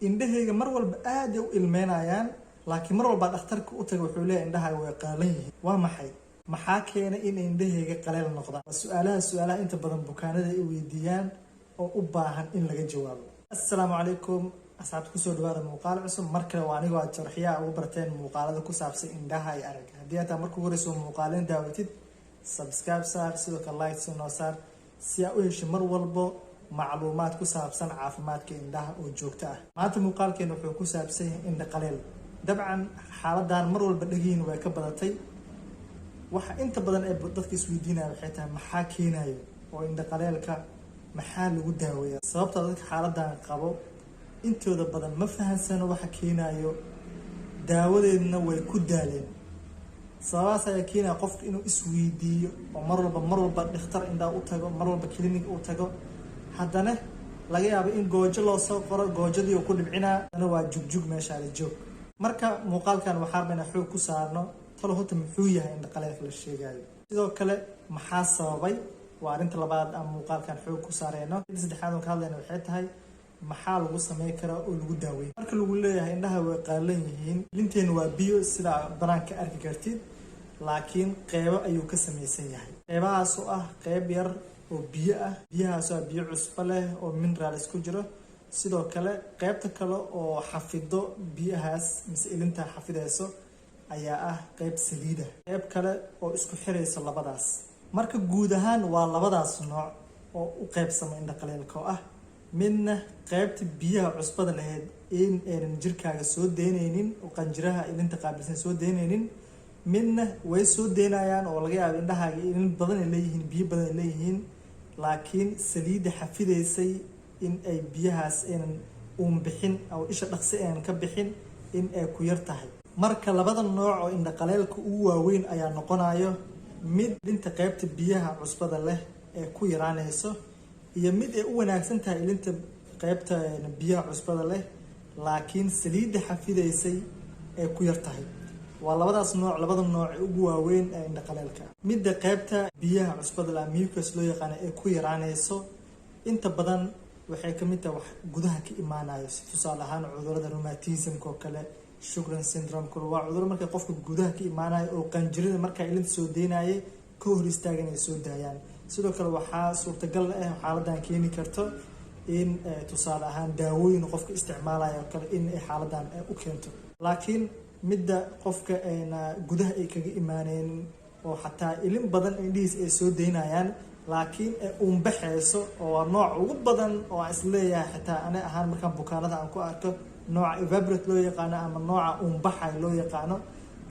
Indhahayga mar walba aaday u ilmeynayaan, laakiin mar walbaa dhakhtarka u taga wuxuu leeyahay indhahaaga way qaalan yihiin. Waa maxay? Maxaa keenay in indhahayga qaleel noqdaan? Waa su-aalaha inta badan bukaanada ay weydiiyaan oo u baahan in laga jawaabo. Assalaamu calaykum asxaabta, kusoo dhawaada muuqaal cusub. Mar kale waa anigoo aad jarxiyaa ugu barteen muuqaalada ku saabsan indhaha iyo aragga. Haddii ataa marka ugu horeyso muuqaalin daawatid, subscribe saar, sidoo kale like si noo saar, si aa u heshay mar walbo macluumaad ku saabsan caafimaadka indhaha oo joogto ah. Maanta muuqaalkeena wuxuu ku saabsan yahay indha qaleel. Dabcan xaaladan mar walba dhegiin way ka badatay. Waxa inta badan ee dadka isweydiinaya waxay tahay: maxaa keenayo oo indha qaleelka maxaa lagu daaweeyaa? Sababta dadka xaaladan qabo intooda badan ma fahansano waxa keenayo, daawadeedna way ku daaleen. Sababahaas ayaa keenaya qofka inuu isweydiiyo oo mar walba dhakhtar indhaha u tago, mar walba clinic u tago, haddana laga yaabo in goojo loo soo qoro, goojadii uu ku dhibcinaa, haddana waa jugjug meeshaada joog. Marka muuqaalkan waxaa rabaa inaan xoog ku saarno talo horta muxuu yahay indha qaleelka la sheegayo, sidoo kale maxaa sababay, waa arrinta labaad aan muuqaalkan xoog ku saareyno. Midda saddexaad oon ka hadlayna waxay tahay maxaa lagu samey karaa oo lagu daaweyn. Marka lagu leeyahay indhaha way qaalan yihiin, ilinteenu waa biyo sida banaanka arki kartid, laakiin qeybo ayuu ka samaysan yahay. Qeybahaas oo ah qeyb yar oo biyo ah, biyahaas oo ah biyo cusbo leh oo minerals ku jiro. Sidoo kale qeybta kale oo xafido biyahaas mise ilinta xafideyso ayaa ah qeyb saliida, qeyb kale oo isku xiraysa labadaas. Marka guud ahaan waa labadaas nooc oo u qeybsama indha qaleelka, oo ah midna qeybta biyaha cusbada lahayd in aynan jirkaaga soo deyneynin oo qanjiraha ilinta qaabilsan soo deyneynin, midna way soo deynayaan oo laga yaabo indhahaaga ilin badan ay leeyihiin, biyo badan ay leeyihiin, laakiin saliidda xafideysay in ay biyahaas aynan uun bixin oo isha dhaqsi aynan ka bixin in ay ku yar tahay. Marka labada nooc oo indhaqaleelka ugu waaweyn ayaa noqonayo mid ilinta qaybta biyaha cusbada leh ee ku yaraanayso iyo mid ay u wanaagsan tahay ilinta qaybta biyaha cusbada leh, laakiin saliidda xafidaysay ay ku yar tahay. Waa labadaas nooc, labada nooc ee ugu waaweyn ee indhaqaleelka. Midda qaybta biyaha cusbada leh, mucus loo yaqaano, ee ku yaraanayso inta badan waxay ka mid tahay wax gudaha ka imaanayo. Tusaale ahaan cudurada rheumatismka oo kale, Sjogren syndrome, waa cuduro marka qofka gudaha ka imaanayo oo qanjirada markaa ilinta soo deynayay ka hor istaagan ay soo daayaan. Sidoo kale waxaa suurtagal ah xaaladan keeni karto in tusaale ahaan daawooyin qofka isticmaalayo oo kale in ay xaaladan u keento. Laakiin midda qofka gudaha ay kaga imaaneynin oo xataa ilin badan indhihiis ay soo deynayaan, laakiin uunbaxeyso, oo waa nooc ugu badan oo aan isleeyahay xitaa ani ahaan markaan bukaanada aan ku arko, nooca evaporate loo yaqaano ama nooca uunbaxay loo yaqaano,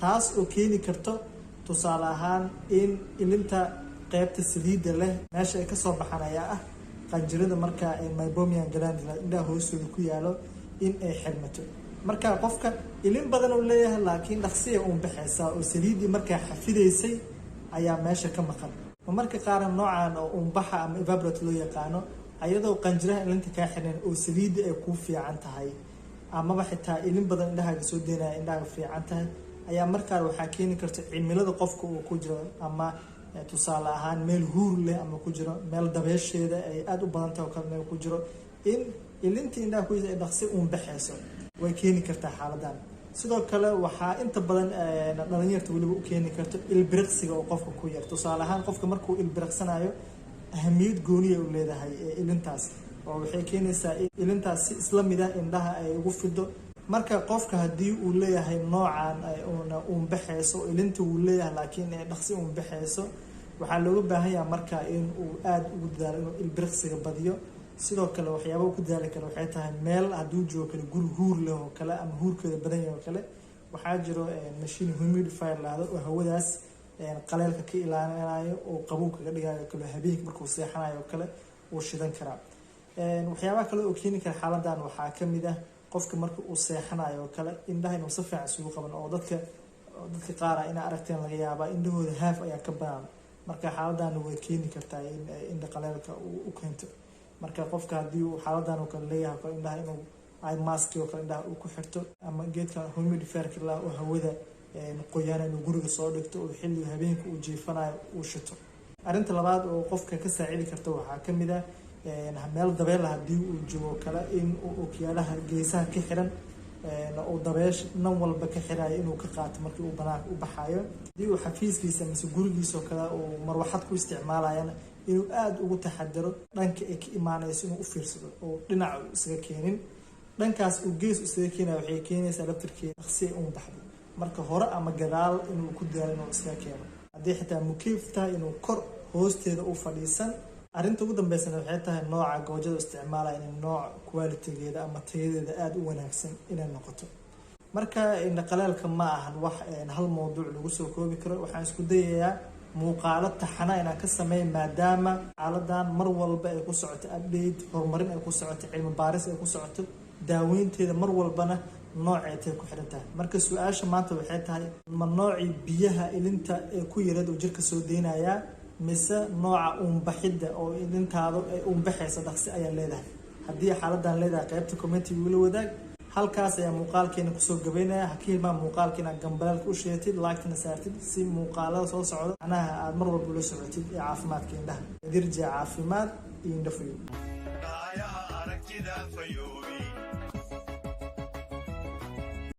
taas oo keeni karto tusaale ahaan in ilinta qeybta saliidda leh meesha ay kasoo baxaan ayaa ah qanjirada markaa meibomian gland indhaha hoostooda ku yaalo in ay xirmato. Marka qofka ilin badan uu leeyahay, laakiin dhaqsiya uun baxaysaa oo saliiddii markaa xafidaysay ayaa meesha ka maqan. Marka qaarna noocan oo uunbaxa ama evaporate loo yaqaano, ayadoo qanjiraha ilinta kaa xirnayn oo saliidda ay kuu fiican tahay, amaba xitaa ilin badan indhahaaga soo deynaya, indhahaaga fiican tahay, ayaa markaa waxaa keeni karta cimilada qofka uu ku jiro, ama tusaale ahaan meel huur leh ama ku jiro meel dabeesheeda ay aada u badan tahay oo kale meel ku jiro, in ilintii indhaha ku ay dhaqsi uun baxayso way keeni kartaa xaaladan. Sidoo kale waxaa inta badan dhalinyarta weliba u keeni karto ilbiriqsiga oo qofka ku yar. Tusaale ahaan qofka markuu ilbiriqsanayo ahamiyad gooniya u leedahay ilintaas, oo waxay keenaysaa ilintaas si isla mid ah indhaha ay ugu fido. Marka qofka haddii uu leeyahay noocan una uunbaxayso, ilinta wuu leeyahay laakiin dhaqsi uun baxayso, waxaa looga baahan yahay marka in uu aada ugu dadaalo inuu ilbiriqsiga badiyo. Sidoo kale waxyaaba ku dadaali kara waxay tahay meel hadduu joogo kale guri huur leh oo kale ama huurkeeda badan yahay oo kale, waxaa jiro machine humidifier lahdo oo hawadaas qaleelka ka ilaalinayo oo qabow kaga dhigayo oo kale, habeenka markuu seexanayo oo kale uu shidan karaa. Waxyaabaha kale oo keeni kara xaaladan waxaa kamid ah qofka marka uu seexanayo oo kale indhaha inuu si fiican isugu qaban, oo dadka qaar ah inaa aragteen laga yaabaa indhahooda haaf ayaa ka banaan. Marka xaaladan way keeni kartaa in indha qaleelka uu u keento. Marka qofka haddii uu xaaladan oo kale leeyahay kale indhaha inuu eye mask oo kale indhaha uu ku xirto, ama geedka humidifierka la oo hawada qoyaan inuu guriga soo dhigto oo xilliga habeenka uu jiifanayo uu shito. Arrinta labaad oo qofka ka saacidi karta waxaa kamid ah Meel dabeel haddii uu joogo kale, in uu okiyaalaha geesaha ka xiran uu dabeesh nan walba ka xirayo inuu ka qaato markii uu banaanka u baxayo. Haddii uu xafiiskiisa mise gurigiisoo kale uu marwaxad ku isticmaalayana, inuu aada ugu taxadaro dhanka ay ka imaanayso, inuu u fiirsado oo dhinaca isaga keenin. Dhankaas uu gees isaga keenaya waxay keenaysaa laftirkeeda dhaqsi ay uun baxdo. Marka hore ama gadaal inuu ku daalo inuu iskaga keeno. Haddii xitaa mukiif tahay, inuu kor hoosteeda u fadhiisan. Arrinta ugu dambeysana waxay tahay nooca goojada isticmaalaya inay nooc quality-geeda ama tayadeeda aada u wanaagsan inay noqoto. Marka indhaqaleelka ma ahan wax hal mawduuc lagu soo koobi karo. Waxaan isku dayayaa muuqaalo taxana inaan ka sameey, maadaama xaaladan mar walba ay ku socoto update, horumarin ay ku socoto, cilmi baaris ay ku socoto, daaweynteeda mar walbana noocay tay ku xiran tahay. Marka su-aasha maanta waxay tahay: ma noocii biyaha ilinta ee ku yareed uu jirka soo deynayaa, mise nooca uunbaxidda oo ilintaadu ay uunbaxaysa dhaqsi ayaa leedahay? Haddii xaaladan leedahay, qaybta comment-iga ula wadaag. Halkaas ayaa muuqaalkeena kusoo gabaynaya. Ha ka hilmaan muuqaalka inaad gambaleelka u sheegtid, like-tana saartid, si muuqaalada soo socda macnaha aad mar walba ula socotid ee caafimaadka indhaha. Dirja caafimaad iyo indha fayow. Dhaayaha aragtida fayoobi.